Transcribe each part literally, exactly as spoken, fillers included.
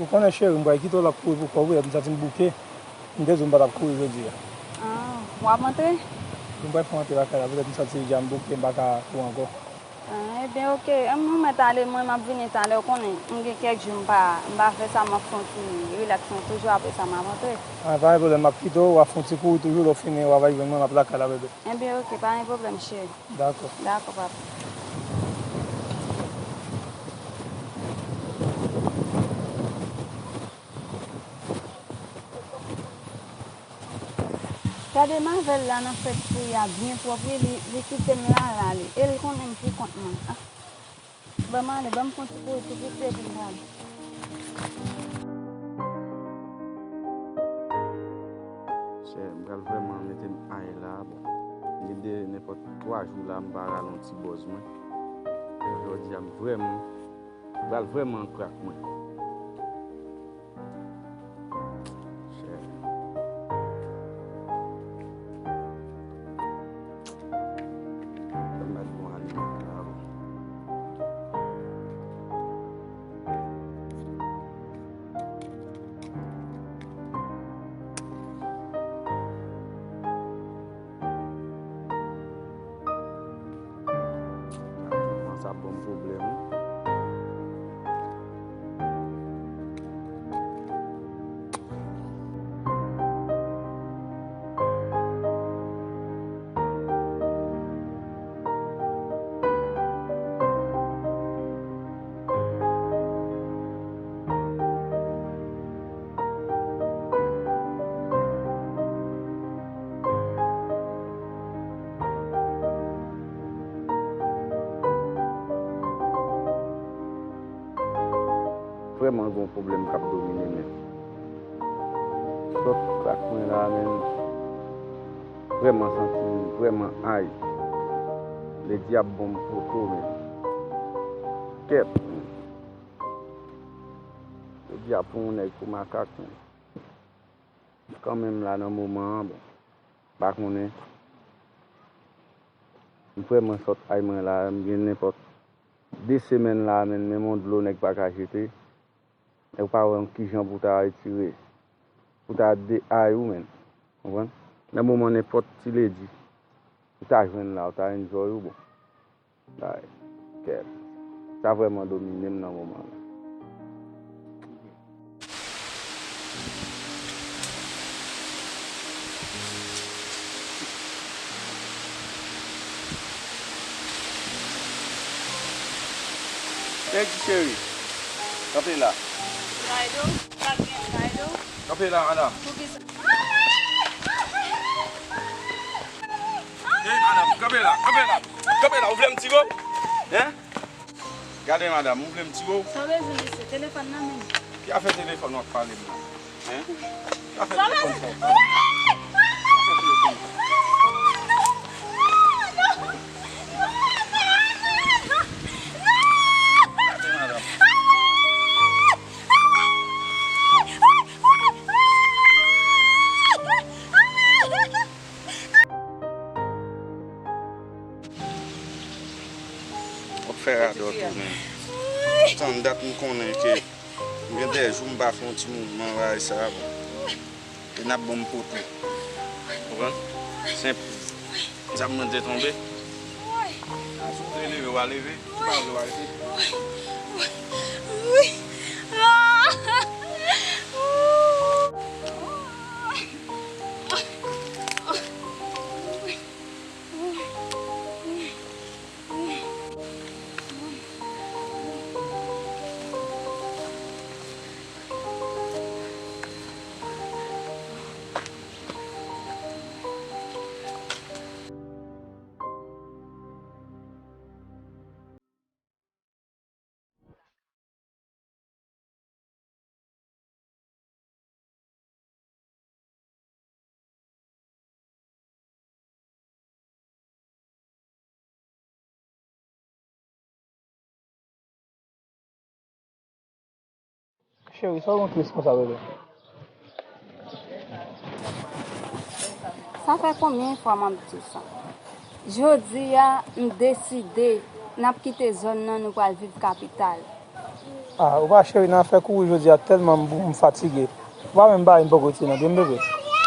Konnen cheri, m pral kite w la kouri pou kò w, wi, m santi m bouke. M te di w m pa t ap kouri jodi a. Ah, w ap antre? M pral fè antre lakay la, petèt m santi deja m bouke, m pa ka kouri ankò. Ah, ebyen, oke. Ann, nou mèt ale, mwen, m ap vini talè, w konnen. M gen kèk jou m pa, m pa fè sa, m ap fè yon ti rilaks, mwen, toujou apre sa, m ap antre. Ah, pa gen pwoblèm, m ap kite w, w ap fè yon ti kouri toujou, lè w fini, w ap al jwenn mwen, m ap lakay la, bebe. Ebyen, oke, pa gen pwoblèm, cheri. Dakò. Dakò, papa. Gade Mavel la nan fèt pou li a byen pwòp, wi, li, li kite m la, l ale. E l konnen m pou kont mwen. Ah. Ban m ale, ban m fè yon ti kouri tou piti epi m prale. Chè, m pral vrèman mete m ay la, bon. Gen de nenpòt twa jou la, m pa rale yon ti bòz mwen. Jodi a, m vrèman, m pral vrèman krak mwen. Chè. Sa m pa t bon alimèt la, bon. Kòmanse ap ban m pwoblèm, wi. Vrèman gen yon pwoblèm k ap domine men. Sòt krak mwen la, men. Vrèman santi m vrèman ay. Ledyab ban m poto, men. Kèt, men. Ledyab pran yon nèg pou makak, men. Kanmenm la nan moman an, bon, pa konnen. M vrèman sòt ay mwen la, m gen nenpòt de semèn la, men menm yon dlo nèg pa ka jete. Nèg pa wè kijan pou ta retire, pou ta de ay ou, men. Konprann? Nan moman nenpòt ti ledi, ou ta jwenn la, ou ta enjoy ou, bon. Ay, kèt. Sa vrèman domine m nan moman la. Thank you, cheri. Kanpe la. Raido, sa k gen, Raido? Kanpe la, madanm. Poukisa? Hey, madanm, kanpe la, kanpe la. Kanpe la, ou vle m tire w? Hein? Gade, madanm, ou vle m tire w? Sa w bezwen, mesye? Telefòn nan men m. Ki afè telefòn w ap pale m nan? Hein? Ki afè telefòn sa w ap pale m nan? Ki afè telefòn sa? Gade, madanm. W ap fè radòt ou menm. Tann dat m konnen ke m gen de jou m pa fè yon ti mouvman bagay sa a, bon. E n ap ban m poto. Konprann? Senp. Sa m mande tonbe. Si w vle leve, w a leve. Si w pa vle, w a rete. Cheri, sa w gen tris konsa, bebe? Sa fè konbyen fwa m ap di w sa? Jodi a, m deside, n ap kite zòn nan, nou pral viv kapital. Ah, ou pa cheri, nan afè kouri jodi a tèlman m, m fatige. Ou pa menm bay m poko ti non, byen bebe.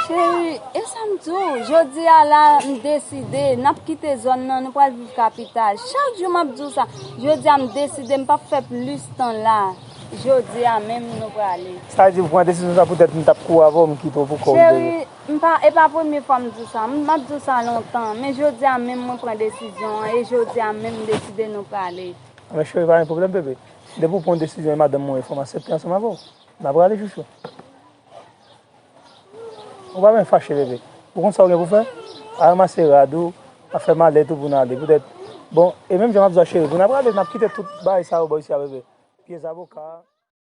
Cheri, e sa m di w, jodi a la m deside, n ap kite zòn nan, nou pral viv kapital. Chak jou m ap di w sa. Jodi a m deside, m p ap fè plis tan la. Jodi a menm nou prale. Sa vle di ou pran desizyon sa poutèt m t ap kouri avè w, m kite w pou kò w bebe. Cheri, m pa, e pa premye fwa m di w sa. M ap di w sa lontan, men jodi a menm mwen pran desizyon an, e jodi a menm m deside nou prale. Men cheri, pa gen pwoblèm bebe. Depi w pran yon desizyon e madanm mwen, fò m aksepte ansanm avè w. N a prale chouchou. Ou pa menm fache bebe. Ou konn sa w gen pou fè? Al ranmase rad ou, al fè malèt ou pou n ale. Poutèt, bon, e menm jan m ap di w a cheri, pou n a prale, n ap kite tout bagay sa yo bò isi a bebe. Pye zaboka.